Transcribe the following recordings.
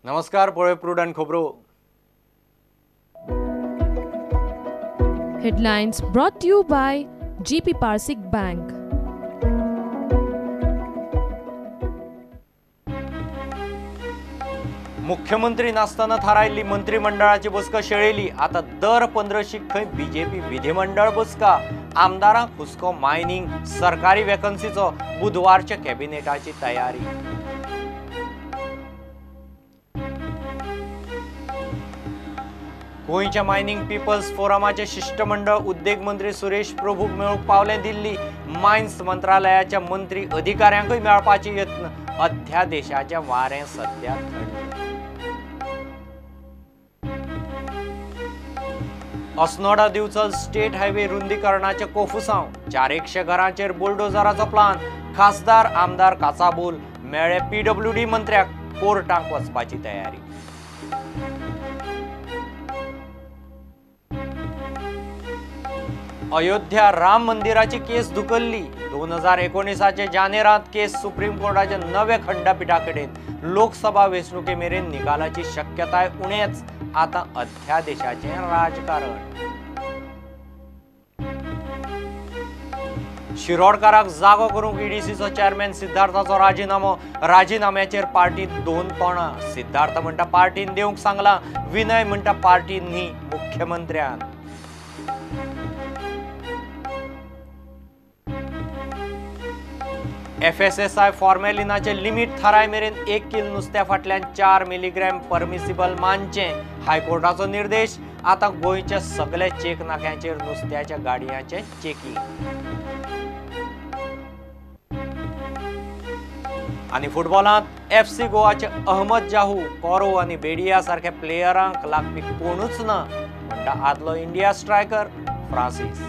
नमस्कार, पळय प्रुडंट खबरो. Headlines brought to you by GP Parsik Bank. मुख्यमंत्री नासतना थारायल्ली मंत्रिमंडळाची बसका शेळेली. आता दर 15शीक खंय बीजेपी विधिमंडळ बसका. आमदारांक हुस्को मायनिंग सरकारी वेकन्सीचो. बुधवारच्या कॅबिनेटाची तयारी. गोंयच्या मायनिंग पिपल्स फोरमाचे शिष्टमंडळ उद्देग मंत्री सुरेश प्रभूक मेळूंक पावलें दिल्ली. मायन्स मंत्रालयाच्या मंत्री अधिकाऱ्यांकूय मेळपाचे यत्न. अध्यादेशाचें वारें सद्या थंड. अस्नोडा दिवचल स्टेट हायवे रुंदीकरणाचे कोफुसांव. 400 घरांचेर बुलडोझराचो प्लान. खासदार आमदार काचाबूल मेळ्ळे पीडब्ल्यूडी मंत्र्याक. कोर्टाक वचपाची तयारी. अयोध्या राम मंदिराची केस धुकल्ली. 2019 जानेरांत केस सुप्रीम कोर्टाच्या नव्या खंडपीठा कडेन. लोकसभा वेंचणुके मेरेन निकालाची शक्यताय उणेच. आता अध्यादेशाचें राजकारण. शिरोडकाराक जागो करूंक ईडीसीचो चेअरमॅन सिद्धार्थाचो राजिनामो. राजिनाम्याचेर पार्टीत दोन तोंडां. सिद्धार्थ म्हणटा पार्टीन दिवंक सांगलां, विनय म्हणटा पार्टीन न्ही मुख्यमंत्र्यान. एफएसएसआय फॉर्मेलिनाचे लिमीट थाराय मेरेन 1 किल नुस्त्या फाटल्यान 4 मिलीग्रॅम परमिसिबल मानचें. हायकोर्टाचो निर्देश. आतां गोंयच्या सगल्या चेक नाक्यांचेर नुस्त्याच्या गाडयांचें चेकिंग. आनी फुटबॉलांत एफसी गोवाचे अहमद जाहू, कोरो आनी बेडिया सारख्या प्लेयरांक लागपी कोणूच ना म्हणटा आदलो इंडिया स्ट्रायकर फ्रांसीस.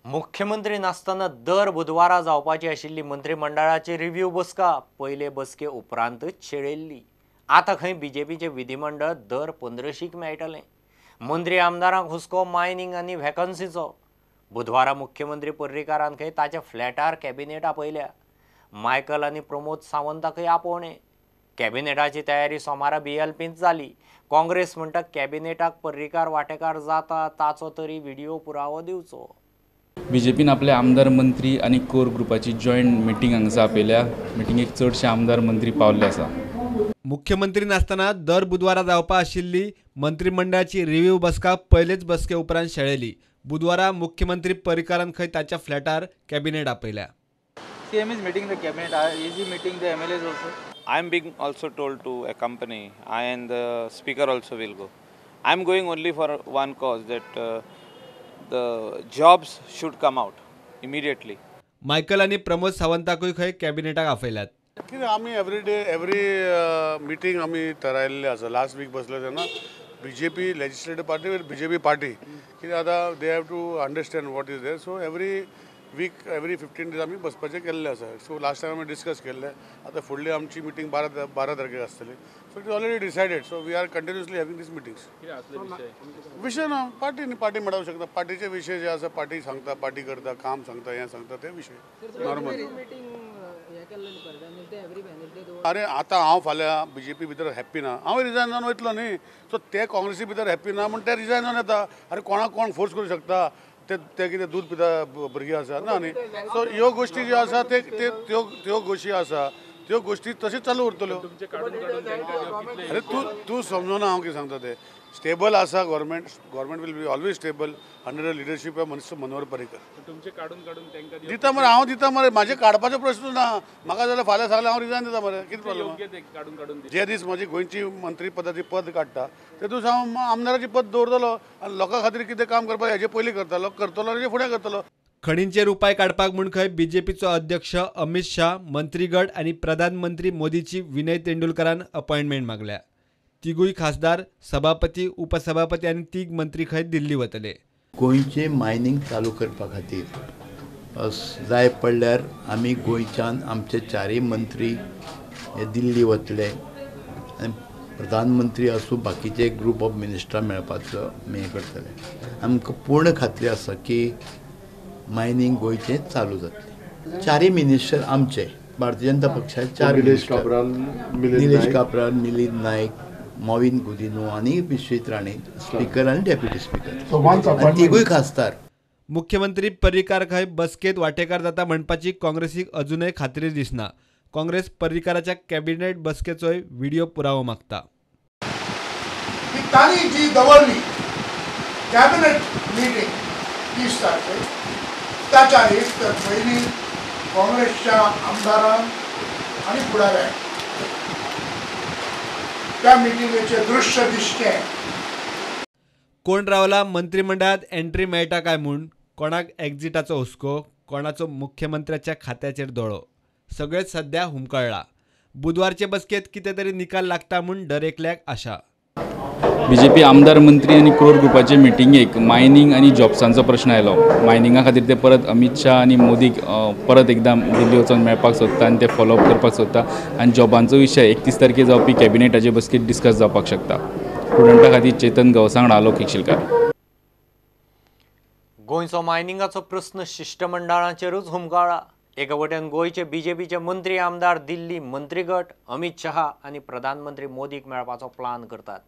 मुख्यमंत्री नासतना दर बुधवारा जावपाची आशिल्ली मंत्रिमंडळाची रिव्ह्यू बसका पयले बसके उपरांतच शेळेल्ली. आतां खंय बीजेपीचें विधिमंडळ दर 15शीक मेळटलें. मंत्री आमदारांक हुस्को मायनिंग आनी व्हॅकन्सीचो. बुधवारा मुख्यमंत्री पर्रीकारान खंय ताच्या फ्लॅटार कॅबिनेट आपयल्या. मायकल आनी प्रमोद सावंताकय आपोवणें. कॅबिनेटाची तयारी सोमारा बीएलपींत जाली. काँग्रेस म्हणटा कॅबिनेटाक पर्रीकार वांटेकार जाता ताचो तरी व्हिडिओ पुरावो दिवचो. बीजेपीन आपले आमदार मंत्री आनी कोर ग्रुपाची जॉयंट मिटींग हांगसर आपयल्या. मिटिंगेक चडशे आमदार मंत्री पावल्ले आसा. मुख्यमंत्री नासतना दर बुधवारा जावपा आशिल्ली मंत्रिमंडळाची रिव्ह्यू बसका पयलेच बसके उपरांत शेळेली. बुधवारा मुख्यमंत्री पर्रीकारान खंय ताच्या फ्लॅटार कॅबिनेट आपयल्या. CM is meeting the cabinet. Is he meeting the MLAs also? I am being also told to accompany. I and the speaker also will go. I am going only for one cause, that the jobs should come out immediately. Michael आनी प्रमोद सावंताकूय खंय कॅबिनेटाक आपयल्यात. कितें आमी every day every meeting आमी थारायल्ले आसा. Last week बसले तेन्ना BJP legislative party with BJP party कितें आतां they have to understand what is there. So every week every 15 days आमी बसपाचें केल्लें आसा. सो लास्ट टायम आमी डिस्कस केल्लें. आतां फुडली आमची मिटींग 12 तारखेक आसतली. So it is already decided. So we are continuously having these meetings. विशय ना पार्टी न्ही, पार्टी म्हणूंक शकता. पार्टीचे विशय जे आसा पार्टी सांगता, पार्टी करता, काम सांगता, हें सांगता, ते विशय नॉर्मल. अरे आतां हांव फाल्यां बीजेपी भितर हॅप्पी ना, हांव रिजायन जावन वयतलो न्ही. सो ते काँग्रेसी भितर हॅप्पी ना म्हूण ते रिजायन जावन येता. अरे कोणाक कोण फोर्स करूं शकता? ते कितें दूद पिता भुरगीं आसा ना न्ही. सो ह्यो गोश्टी ज्यो आसा ते त्यो त्यो गोश्टी आसा त्यो गोश्टी तश्योच चालू उरतल्यो. अरे तूं तूं समजना हांव कितें सांगता तें. स्टेबल आसा government. Government will be always stable under the leadership of Manohar Parrikar. दिता मरे, हांव दिता मरे. म्हाजे काडपाचो प्रश्न ना. म्हाका जाल्यार फाल्यां सांगलें हांव रिजायन दिता मरे. कितें प्रॉब्लम? जे दीस म्हजी गोंयची मंत्रीपदाची पद काडटा ते दीस हांव आमदाराची पद दवरतलो आनी लोकां खातीर कितें काम करपाक हेजे पयलीं करतलो, करतलो आनी फुडें करतलो. खणींचेर उपाय काडपाक म्हूण खंय बीजेपीचो अध्यक्ष अमित शाह, मंत्रीगट आनी प्रधानमंत्री मोदीची विनय तेंडुलकरान अपॉयंटमेंट मागल्या. तिगूय खासदार, सभापती, उपसभापती आनी 3 मंत्री खंय दिल्ली वतले. गोंयचें मायनिंग चालू करपा खातीर जाय पडल्यार आमी गोंयच्यान आमचे 4 मंत्री हे दिल्ली वतले आनी प्रधानमंत्री आसूं बाकीचे ग्रूप ऑफ मिनिस्टरां मेळपाचो आमी हें करतले. आमकां पूर्ण खात्री आसा की मायनींग गोंयचें चालू जातलें. चारय मिनिस्टर आमचे भारतीय जनता पक्षाचे चार मिनिस्टर, निलेश काब्राल, मिलिंद नायक, मॉविन गुदिन्हो आनी विश्वजीत राणे, स्पीकर आनी डेप्युटी स्पीकर, तिगूय खासदार. मुख्यमंत्री पर्रीकार खंय बसकेत वांटेकार जाता म्हणपाची काँग्रेसीक अजूनय खात्री दिसना. काँग्रेस पर्रीकाराच्या कॅबिनेट बसकेचोय व्हिडिओ पुरावो मागता. तांणी जी दवरली कॅबिनेट मिटींग 30 तारखेक, ताच्या एक तर पयलीं काँग्रेसच्या आमदारांक आनी फुडाऱ्यांक त्या मिटिंगेचें दृश्य दिसचें. कोण रावला मंत्रिमंडळात एंट्री मेळटा काय म्हूण, कोणाक एक्झिटाचो हुस्को, कोणाचो मुख्यमंत्र्याच्या खात्याचेर दोळो, सगळेच सध्या हुमकळ्ळा. बुधवारचे बसकेत कितें तरी निकाल लागता म्हूण दरेकल्याक आशा. बीजेपी आमदार मंत्री आनी कोर ग्रुपाचे मिटिंगेक मायनींग आनी जॉब्सांचो प्रश्न आयलो. मायनिंगा खातीर ते परत अमीत शाह आनी मोदीक परत एकदां दिल्ली वचून मेळपाक सोदता आनी ते फॉलोअप करपाक सोदता आनी जॉबांचो विशय 31 तारखेर जावपी कॅबिनेटाचे बसकेत डिस्कस जावपाक शकता. प्रुडंटा खातीर चेतन गवसांगडा, आलोक एकशिलकार. गोंयचो मायनिंगाचो प्रस्न शिश्टमंडळाचेरूच हुमकळ्ळा. एका वटेन गोंयचे बीजेपीचे मंत्री आमदार दिल्ली मंत्रीगट अमीत शहा आनी प्रधानमंत्री मोदीक मेळपाचो प्लान करतात,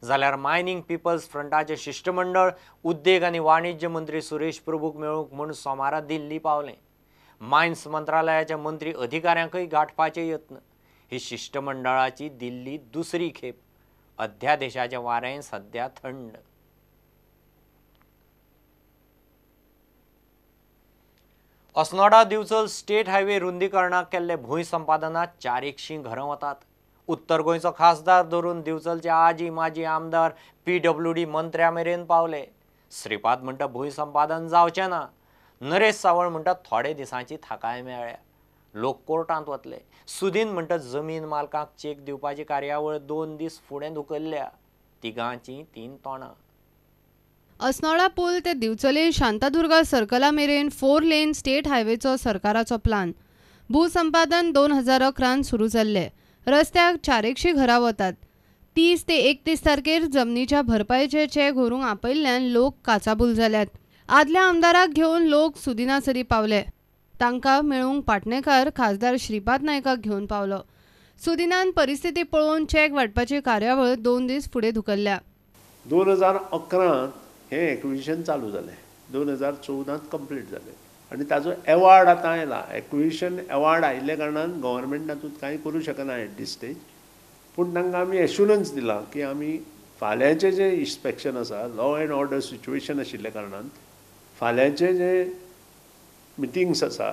जाल्यार मायनिंग पिपल्स फ्रंटाचे शिश्टमंडळ उद्देग आनी वाणिज्य मंत्री सुरेश प्रभूक मेळूंक म्हूण सोमारा दिल्ली पावलें. मायन्स मंत्रालयाच्या मंत्री अधिकाऱ्यांकय गांठपाचे यत्न. ही शिश्टमंडळाची दिल्ली दुसरी खेप. अध्यादेशाचें वारें सध्या थंड. अस्नोडा दिवचल स्टेट हायवे रुंदीकरणाक केल्ले भूंय संपादनात 400 घरां वतात. उत्तर गोंयचो खासदार धरून दिवचलचे आजी माजी आमदार PWD मंत्र्या मेरेन पावले. श्रीपाद म्हणटा भूंय संपादन जावचें ना. नरेश सावळ म्हणटा थोडे दिसांची थाकाय मेळ्ळ्या, लोक कोर्टांत वतले. सुदीन म्हणटा जमीन मालकांक चेक दिवपाची कार्यावळ 2 दीस फुडें धुकल्ल्या. तिगांची 3 तोंडां. अस्नोडा पूल ते दिवचले शांतादुर्गा सर्कला मेरेन 4 लेन स्टेट हायवेचो सरकाराचो प्लान. भूसंपादन 2011 सुरू जाल्लें. रस्त्याक 400 घरां वतात. 30 ते 31 तारखेर जमनीच्या भरपायेचे चेक व्हरूंक आपयल्ल्यान लोक काचाबूल जाल्यात. आदल्या आमदाराक घेवन लोक सुदिनासरी पावले. तांकां मेळूंक पाटणेकार खासदार श्रीपाद नायकाक घेवन पावलो. सुदिनान परिस्थिती पळोवन चेक वांटपाची कार्यावळ 2 दीस फुडें धुकल्ल्या. 2011 हें एक्विजिशन चालू जालें, 2014 कंप्लीट जालें आनी ताजो एवॉर्ड आतां आयला. एक्विजिशन एवॉर्ड आयिल्ल्या कारणान गव्हर्मेंट तातूंत कांय करूं शकना एट दीस स्टेज. पूण तांकां आमी एश्युरन्स दिला की आमी फाल्यांचें जें इन्स्पेक्शन आसा, लॉ एंड ऑर्डर सिच्युएशन आशिल्ल्या कारणान फाल्यांचें जें मिटिंग्स आसा,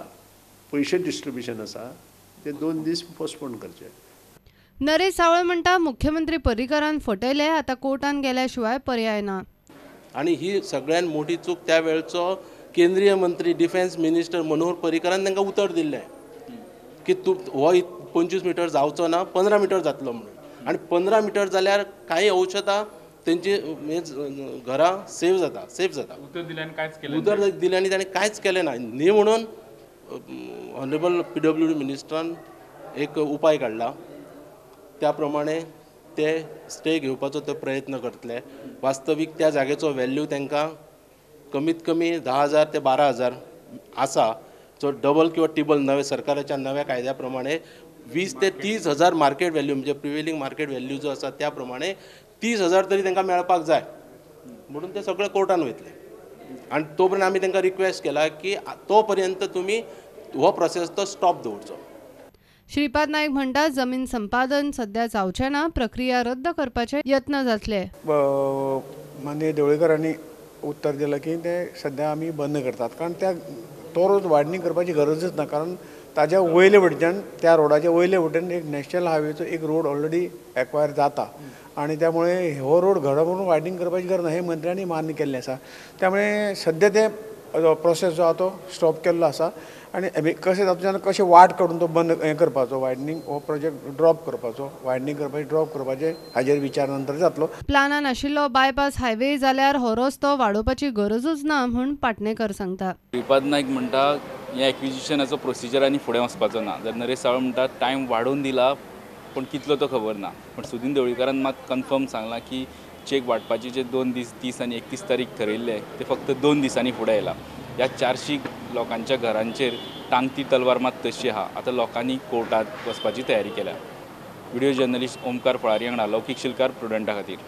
पयशे डिस्ट्रिब्युशन आसा, ते 2 दीस पोस्टपोन करचे. नरेश सावळ म्हणटा मुख्यमंत्री पर्रीकारान फटयले, आतां कोर्टान गेल्या शिवाय पर्याय ना. आनी ही सगळ्यान मोठी चूक त्या वेळचो केंद्रीय मंत्री डिफेन्स मिनिस्टर मनोहर पर्रीकारान तांकां उतर दिल्लें की तूं हो 25 मिटर जावचो ना, 15 मिटर जातलो म्हणून. आनी 15 मिटर जाल्यार कांय औषधां तेंची घरां सेव जाता, सेफ जाता. उतर दिल्यान कांयच केलें, उतर दिलें आनी ताणें कांयच केलें ना. न्ही म्हणून ऑनरेबल PWD मिनिस्टरान एक उपाय काडला, त्या प्रमाणे ते स्टे घेवपाचो ते प्रयत्न करतले. वास्तवीक त्या जागेचो व्हॅल्यू तांकां कमीत कमी 10,000 ते 12,000 आसा, जो डबल किंवा टिबल नवे सरकाराच्या नव्या कायद्या प्रमाणे 20 ते 30,000 मार्केट व्हॅल्यू म्हणजे प्रिवेलिंग मार्केट व्हॅल्यू जो आसा त्या प्रमाणे 30,000 तरी तांकां मेळपाक जाय म्हणून ते सगळे कोर्टान वयतले. आनी तो पर्यंत आमी तांकां रिक्वेस्ट केला की तो पर्यंत तुमी हो प्रोसेस तो स्टॉप दवरचो. श्रीपाद नायक म्हणटा जमीन संपादन सध्या जावचें ना, प्रक्रिया रद्द करपाचे यत्न जातले. माननीय देवळेकरांनी उत्तर दिलां की ते सध्या आमी बंद करतात, कारण त्या तो रोड वायडनींग करपाची गरजच ना, कारण ताज्या वयले वटेच्यान त्या रोडाच्या वयले वटेन एक नॅशनल हायवेचो एक रोड ऑलरेडी एक्वायर जाता आनी त्यामुळे हो रोड घरा म्हणून वायडनींग करपाची गरज ना हें मंत्र्यांनी मान्य केल्लें आसा. त्यामुळे सध्या ते प्रोसेस जो आसा तो स्टॉप केल्लो आसा आनी कशें तातूंतल्यान कशें वाट काडून तो बंद हें करपाचो, वायडनींग हो प्रोजेक्ट ड्रॉप करपाचो, वायडनींग करपाचें ड्रॉप करपाचें हाजेर विचार नंतर जातलो. प्लानान आशिल्लो बायपास हायवे जाल्यार हो रस्तो वाडोवपाची गरजूच ना म्हूण पाटणेकर सांगता. श्रीपाद नायक म्हणटा ह्या एक्विजिशनाचो प्रोसिजर आनी फुडें वचपाचो ना. जर नरेश सावळ म्हणटा टायम वाडोवन दिला, पूण कितलो तो खबर ना. पूण सुदीन ढवळीकारान मात कन्फर्म सांगलां की चेक वांटपाची जे 2 दीस 30 आनी 31 तारीख थरयल्ले ते फक्त 2 दिसांनी फुडें आयला. ह्या 400 लोकांच्या घरांचेर टांगती तलवार मात तशी आहा. आतां लोकांनी कोर्टात वचपाची तयारी केल्या. व्हिडिओ जर्नलिस्ट ओमकार फळारी वांगडा लौकीक शिलकार, प्रुडंटा खातीर.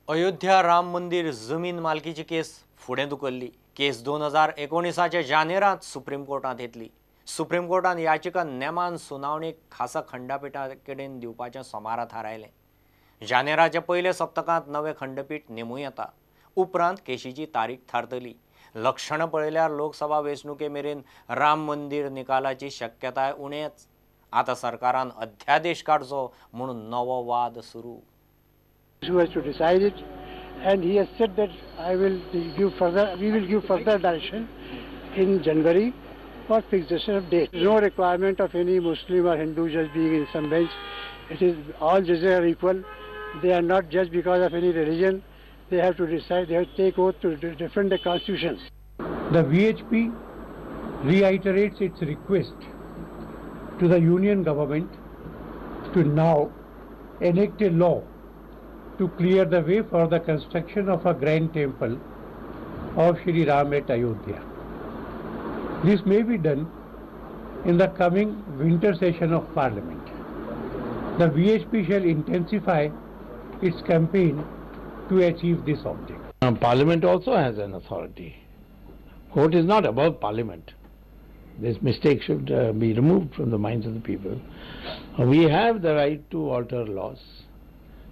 अयोध्या राम मंदिर जमीन मालकीची केस फुडें धुकल्ली. केस 2019 जानेरांत सुप्रीम कोर्टांत येतली. सुप्रीम कोर्टान याचिका नेमान सुनावणेक खासा खंडपिठा कडेन दिवपाचें सोमारा थारायलें. जानेराच्या पयल्या सप्तकांत नवें खंडपीठ नेमूं येता. उपरांत केशीची तारीख थारतली. लक्षणां पळयल्यार लोकसभा वेंचणुके मेरेन राम मंदिर निकालाची शक्यताय उणेच. आतां सरकारान अध्यादेश काडचो म्हणून नवो वाद सुरू. Who has to decide it, and he has said that I will give further, we will give further direction in January for fixation of date. No requirement of any Muslim or Hindu judge being in some bench. It is all judges are equal. They are not judged because of any religion. They have to decide, they have to take oath to defend the constitution. The VHP reiterates its request to the union government to now enact a law to clear the way for the construction of a grand temple of Shri Ram at Ayodhya. This may be done in the coming winter session of Parliament. The VHP shall intensify its campaign to achieve this object. Parliament also has an authority. Court is not above Parliament. This mistake should be removed from the minds of the people. We have the right to alter laws.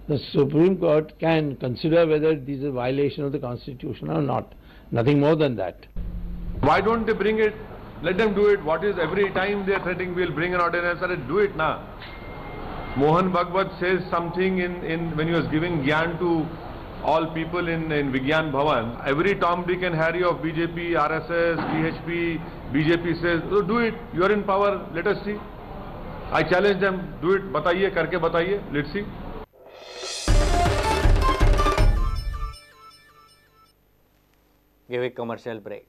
The Supreme Court can consider whether this is a violation of the Constitution or not. Nothing more than that. Why don't they bring it? Let them do it. What is every time they are threatening, we'll bring an ordinance. Do it now. Mohan Bhagwat says something in when he was giving gyan to all people in Vigyan Bhavan. Every Tom, Dick and Harry of BJP, RSS, VHP, BJP says, oh, do it. You are in power. Let us see. I challenge them. Do it. Bataiye, karke bataiye. Let's see. Give a commercial break.